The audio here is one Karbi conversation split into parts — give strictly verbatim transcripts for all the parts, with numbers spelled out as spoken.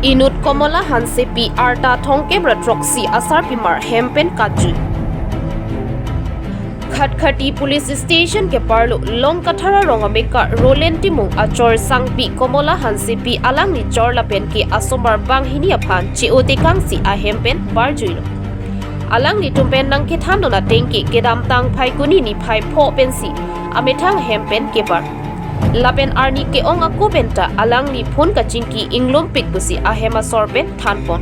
Inut Komola Hansepi arta thongkep ra throksi asarpimar hem pen katjui. Khatkhati Police Station keparlo Longkathar arong amekar Roland Timung achor sangpi Komola Hansepi alangli chor lapen ke asomar banghini aphan che-o tekangsi ahem pen parjuilo. Alanglitum pen nangkethandun ateng ke kedamtang Phaikuni niphai pho pensi amethang ahem pen kepar. Lapen arni ke-ong ako penta alangli phone kachingki inglumpik pusi ahem asor pen thanpon.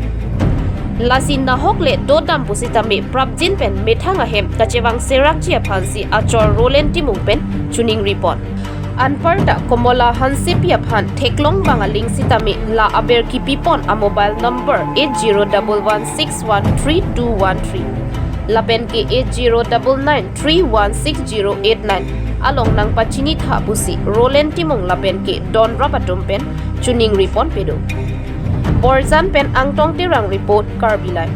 Lasi nahok le dodam pusitame prapjin pen methang ahem kachevang serakji aphansi achor Roland Timung pen chuningripon. Anparta Komola Hansepi aphan theklong bang aling sitame la aber kipipon a mobile number eight zero double one six one three two one three lapen ke eight zero double nine three one six zero eight nine along nangpachinitha pusi Roland Timung lapen ke donrap atum pen chuningripon pedo. Borjan pen Angtong Terang report, Karbi Live.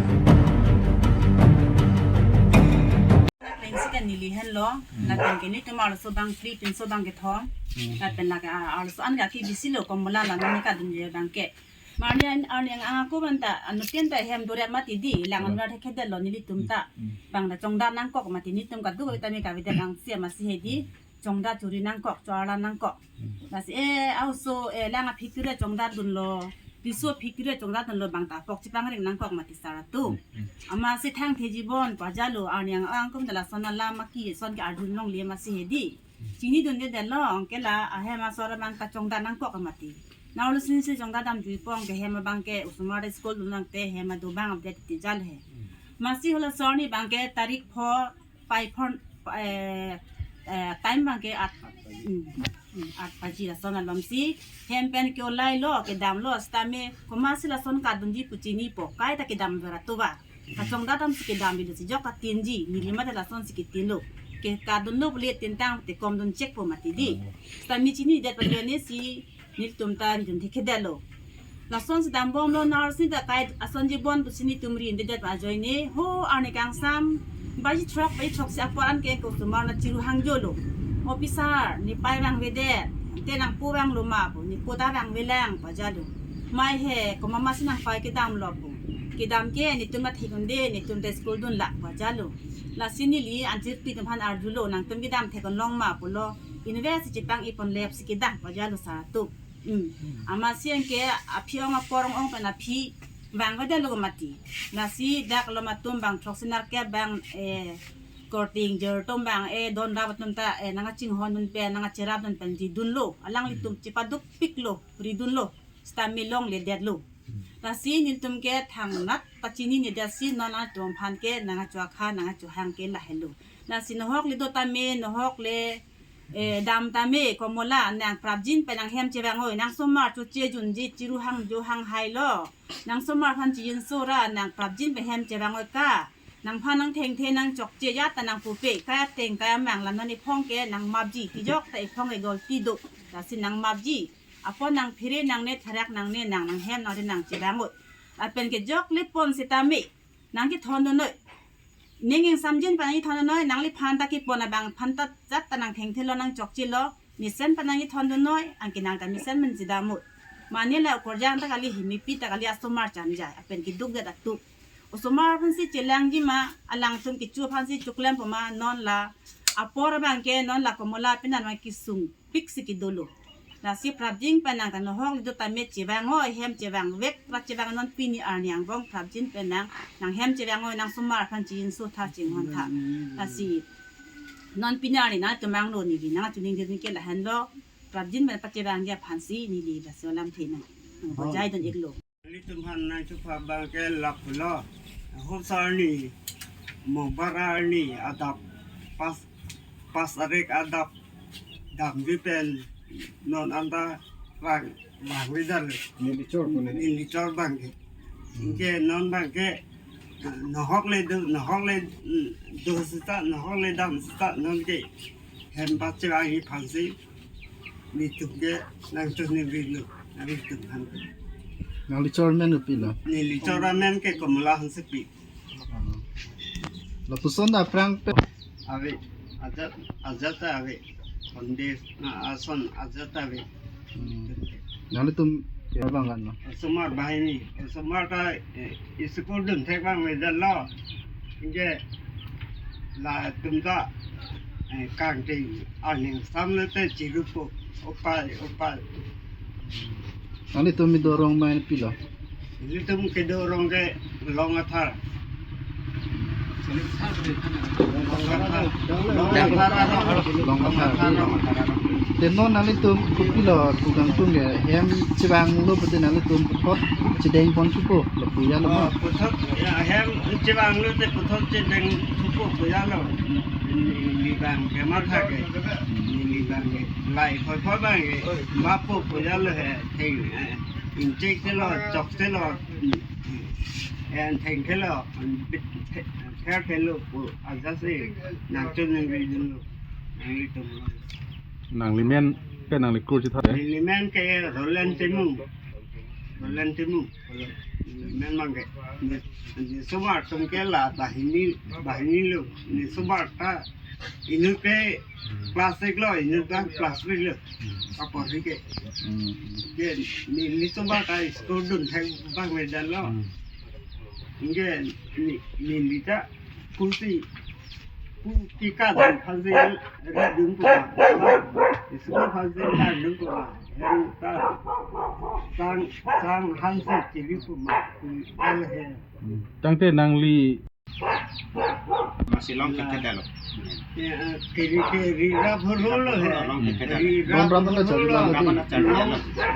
Lengsi kan neli henlo, lapen ke nelitum arloso bang phli pinso bang kethom, lapen lake arloso an ke aki bisilo Komola la nani kadunji abang ke. Marni an arni ang ako penta, anuttin ta hem dore mati di, lang anwar thekhedetlo nelitum ta. Bang ta chongdat nangkok mati nelitum kaduk tame kavedet angsi amatsi hedi, chongdat churi nangkok, chorla nangkok. Lasi e, aoso, e, lang aphikire chongdatdunlo, piso phikire chongdatdunlo, bang ta apok chepangring nangkok mati sar atum. Amatsi thangtheji bon pajalo, arni ang ako penta lason alam aki, son ke ardun longle amatsi hedi. Chinidundedetlo, anke la ahem asor abang kachongdat nangkok mati. Nang arlosinsi chongdat damjuipo, anke hem abang ke osomar school dun nangte hem adobang update tijal he. Amatsi hala asor ni abang ke tarik pho, pai pho, eh, eh, time abang ke at, mm, mm, at baji lason alomsi hem pen ke-olailo, kedamlo, sitame komatsi lason kadunji pu chinipo, kaita kedam vera tovar. Kachongdat damsi kedam bilo si jok katinji, neli mate lasonsi kitinlo. Ke kadunlo pule tintang te komdun chekpo mati di. Sitame chinidet pajone si nelitum ta ridun thekhedetlo. Lasonsi dambomlo, nang arlosi ta kai asonji bon pusi nelitum rindedet pajone. Ho arni kangsam baji throk, baji throksi apor an ke kosomar na chiru hangjolo. Officer, ne pai vangvedet, te nangpo vanglo ma pu, ne po ta vangvelang pajalo. Mai he, komat amatsi nangpai kedamlo pu. Kedam ke nelitum ta thek-un-e, nelitum ta school dunlak pajalo. Lasi neli anchirpi atum aphan arjulo, nangtum kedam thek-un long ma pulo. Invest si chepang-ipon lepsi kedam pajalo sar atum. Hmm. Amatsi anke aphi ong apor ong pen aphi vangvedetlo mati. Lasi dak alom atum bang throksi nerkep bang, eh, korte ingjir atum bang, eh, donrap atum ta, eh, nangkachinghondun pen, nangkacherapdun pen ridunlo. Alanglitum chepadukpiklo, ridunlo. Sitame longledetlo. Lasi nelitum ke thangnat pachininedet si non atum aphan ke nangkachohang, nangkachohang ke lahelo. Lasi nahok le do tame, nahok le, eh, dam tame, Komola, nang prapjin pen nang hem chevang-oi, nang somar choche junji, chiru hangjo hanghailo. Nang somar aphan chijinso ra, nang prapjin pen hem chevang-oi ka. Nangphan nangthengthe nangchokche ajat ta nangpupe, kai ateng kai amang la non ephong ke nangmapji, tijok ta ephong ke golti do, lasi nangmapji. Apot nangphere nangne, therak nangne, nang nanghem nangri nang chevang-oi. Lapen ke jokle pon sitame nangkethondun-oi. Ning ingsamjin pen nangkethondun-oi, nangliphan ta kepon abang phan ta ajat ta nangthengthelo, nangchokchelo, mesen pen nangkethondun-oi, anke nang ta mesen pen chedam-oi. Mane la okorjang ta kali, himipi ta kali, asomar chanjai, lapen kedukdet atum. Osomar aphansi chelangji ma, alangtum kecho aphansi choklempo ma, non la apor abang ke, non la Komola apenan ma kesung piksi kedolo. Lasi prapjin pen nang ta nahok le do tame chevang-oi, hem chevangvek, pra chevang non pini arni angbong prapjin pen nang, nang hem chevang-oi, nang somar aphan chijinso tha chinghon tha. Lasi non pini arni nangtum angno neli nangchiningri ke lahenlo, prapjin pen pachevangji aphansi neli laso alamthe nang, nang Oh. Bojaidun-iklo. Nelitum aphan nangchupha abang ke lapulo. Ahut arni Mobar arni adap pas, pas arek adap damji pen non anta rang, rang vidal. Neli chor ko ne. Neli chor abang ke. Anke non abang ke nahok le do, nahok le, mm, do seta, nahok le dam seta non ke. Hem pachevangji aphansi nelitum ke nangchiningrilo, nelitum aphan. Nangli chor amen kopilo? Neli chor amen ke Komola Hansepi. Lapuson aphrang pen? Ave, ajat, ajat ave. Konde, na ason ajat ave. Hmm. Nanglitum Abang kan, no? Osomar banghini, osomar ta, eh, school dunthek abang medan lo. Anke latum ta, eh, kangting aning samle te chirupo, opai, opai. Nanglitum kedo arong ma pilo? Ilitum kedo arong ke Long Athar. Long Athar. Long Athar arong. Long Athar. Te non nanglitum kopilo pu kangtung ke hem chevanglo pute nanglitum puthot chedeng pon thupo lapu ya lo ma? Oh, puthot, ya, hem chevanglo te puthot chedeng thupo pu ya lo. Neli bang ke matha ke. Neli bang ke. Lai phoi phoi bang ke. Mapo pu ya lo he. Theng, eh, inchek te lo, chok te lo. En theng te lo. Bit the-, ther te lo pu ajat si nangchun nangri dun lo. Nangri tum lo. Nangli men ke nangli kur chithare? Neli men ke Roland Timung. Roland Timung. Neli men bang ke. Ne, ne osomar atum ke la banghini, banghini lo. Ne osomar ta inut ke class ek lo, inut ta class three lo. Apor hi ke. Hmm. Ke ne, ne osomar ta school dunthek abang medan lo. Hmm. Anke ne, ne, neli ta pusi pu kekat aphansi ridun pu ma. School aphansi ridun pu ma. Hem ta sang, sang aphansi chiri pu ma. Pu al he. Hmm. Tangte nangli Masi long thekthe detlo. Ya, kiri kiri rap holo he. Long thekthe detlo. Ri rap Don rap holo. Rap na chari lo. Long,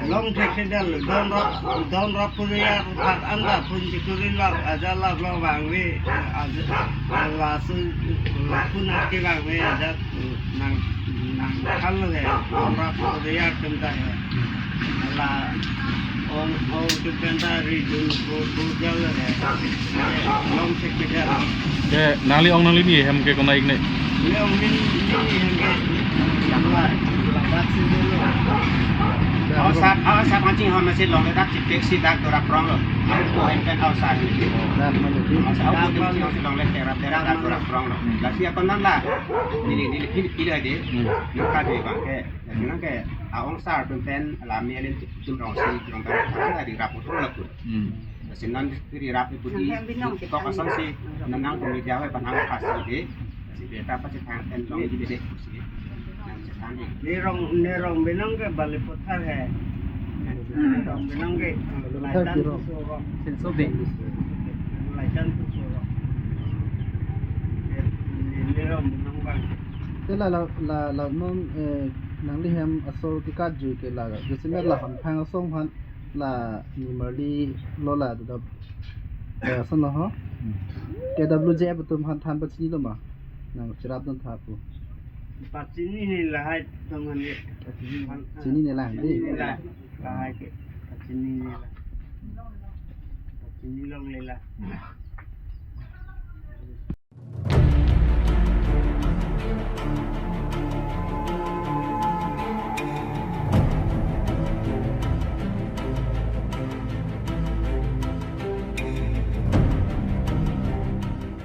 long thekthe detlo. Don rap, don rap puri ya, thak anda pun chikuri lo, aja lo, lo bang ve, aja, laso, lapu na ke bang ve, aja, nang, nang khal lo he, don rap puri ya tum ta he. La, ong, ong tum pen ta ridun, bu, bu jal lo he. Long thekthe detlo. Ke nangli ong nanglini hem ke konat ik ne? Neli ong neli, neli hem ke, la, la dak si dolo. Aosar, aosar pancing hon nasi longle dak chipek si dak dora prong lo. Ko hem pen aosar ni. Dak mana di? Aosar aosar pancing hon si longle tera tera dak dora prong lo. Hmm. Lasi akon nan la. Neli, neli pil, pil aja. Hmm. Nangka di bang ke. Lasi nang ke aosar tum pen la mi alen tum rong si rong pen tadi rap utro lapu. Hmm. Lasi non kiri rap ipu di, kok asonsi, nang nang kumi dia hoi panang pasi de. Si beta pasi thang ten long di de, si. Nang si thang di. Ne rong, ne rong binong ke Balipathar he. Ne rong binong ke, eh, Balipathar Laitan kiro. Puso ko. Senso de. Laitan Puso ko. Ne, ne rong binong bang. Te la, la, la, la non, eh, nangli hem asor kekat jui ke la, jui si me la han phang asong han. La nimarli lo la dodop. Eh, ason lo ho. Hmm. K W J F atum aphan than pachini lo ma? Nang cherap dun tha pu. Pachini ne lahai teman ye. Pachini ne la, chini ne la, di? Chini ne la. Lahai ke. Pachini ne la. Pachini longle la.